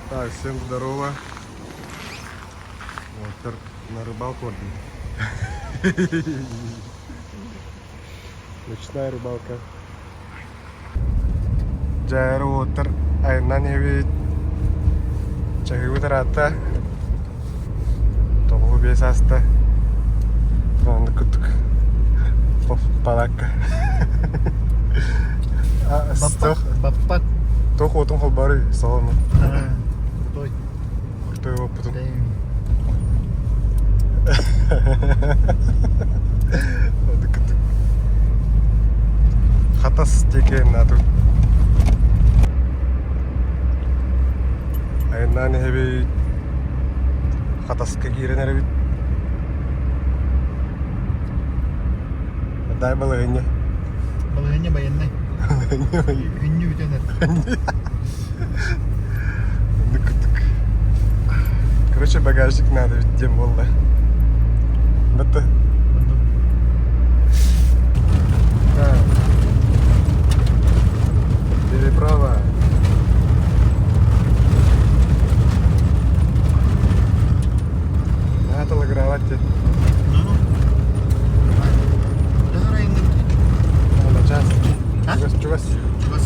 Так, всем здорово. Вот, на рыбалку бардым. Ночная рыбалка. Дьэ, уоттар айаннаан иһэбит. Чаһыыбыт ыраатта. 95 ааста. Оннук курдук. Палаакка. Баппат. Туох уотун холборуй солону. Крутой. Крутой уоппутун. Хатас диэки наату. Айаннаан иһэбит. Хатаска киирэн эрэбит. Дай балаһыанньа. Балаһыанньа байаннай. Күннү бүтэн Короче, багажник надо ведь диэн буолла. Бытты. Переправа. Надо лагровать. Час. Чугас, чугас.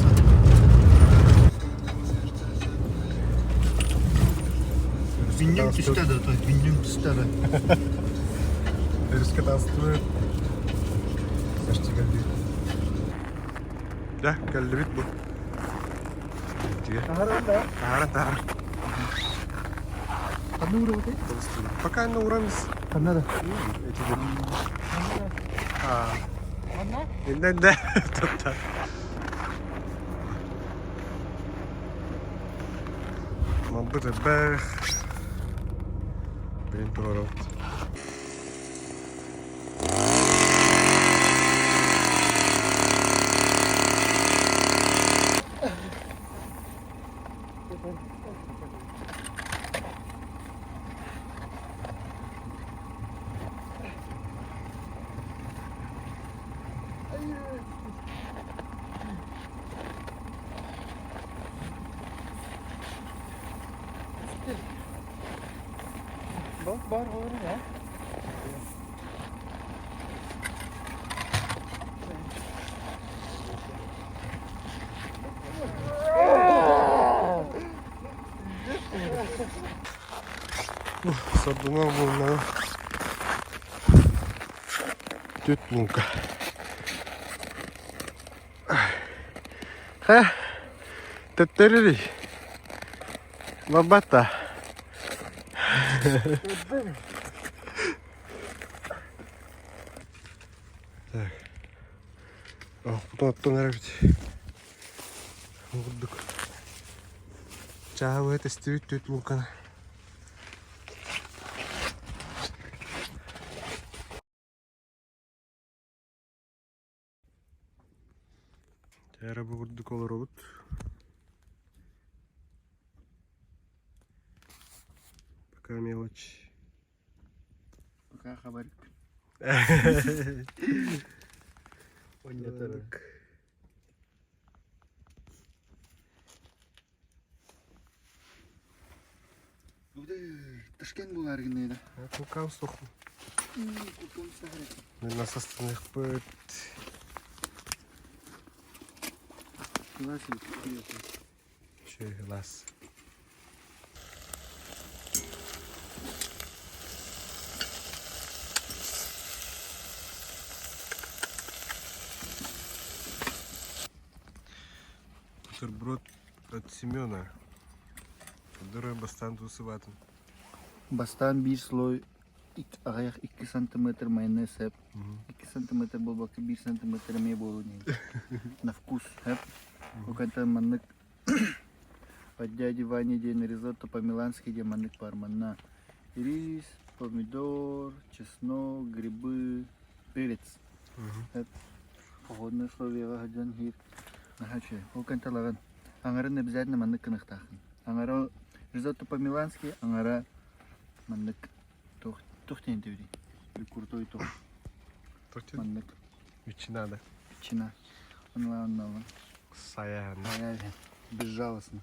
Күннүм түстэ да, күннүм түстэ да. Өрүскэ таастыбыт. Почти кэлбит. Да, кэллибит бу. Таһаран да? Таһаран, таһаран. Ханна уурабытай? Пока на урамыз. Ханна да? Эти А. Инде инде. Тутта. Мамбыт элбэх. Блин, туруорабыт. Бар бар ya. Сордунан булна. Түт мука. Хэ, төттөрүрүй. Бабата. Так. Оттон эрэбит. Курдук. Чаабыт эстибит түт муканы. Эрэ бу курдук олоробут. Пока мелочь. Пока хабарик. Так. Ташкент булар гынайда. Кукам суху. Мен асастыныхпыт. Чыгылас. Бутерброд от Семена. Который бастан тусыбатын. Бастаан биир слой аҕыйах 2 сантиметр майонез сөп. 2 сантиметр буолбакка 1 сантиметр эмиэ буолуо диэн. На вкус сөп. Ол маннык от дяди Вани диэн ризотто по-милански диэн маннык баар. Манна рис, помидор, чеснок, грибы, перец. Погодные условияҕа сылдьан иһиир наһаа үчүгэй. Ол кэнтэ Аҥарын обязательно маннык гыныахтааххын. Аҥара ризотто по-милански, аҥара маннык туох туох диэн этэбитий? Крутой туох. Маннык. Ветчина, да? Ветчина. Онлайн Саян. Саян. Безжалостно.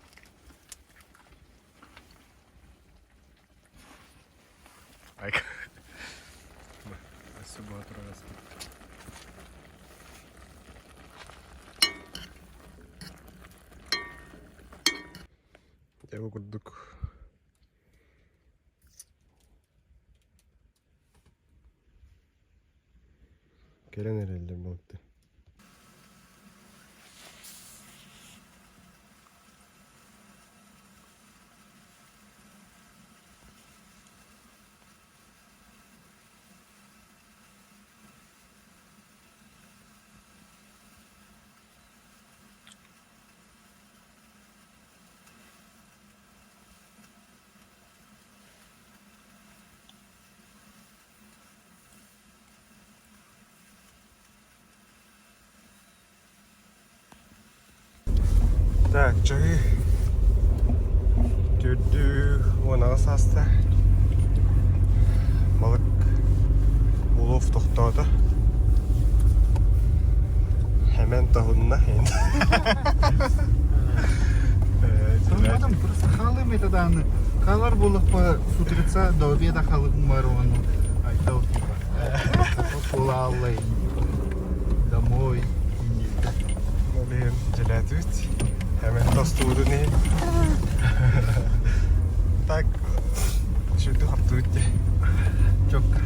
Айка. Өссө буола турар аспыт. Дьэ бу курдук кэлэн эрэллэр балыктар. Так, чаһы 4 18 ааста. Балык улов тохтоото. Hemen тоһунна. Потом просто халым это дааны. Халар буоллахпа с утреца до обеда халым баруону. Айтал типа. Кулаллай домой. Блин, дьэлээтибит. Hemen тостуурун иһин. Так, сүрдү хаптыбыт дии. Чокка.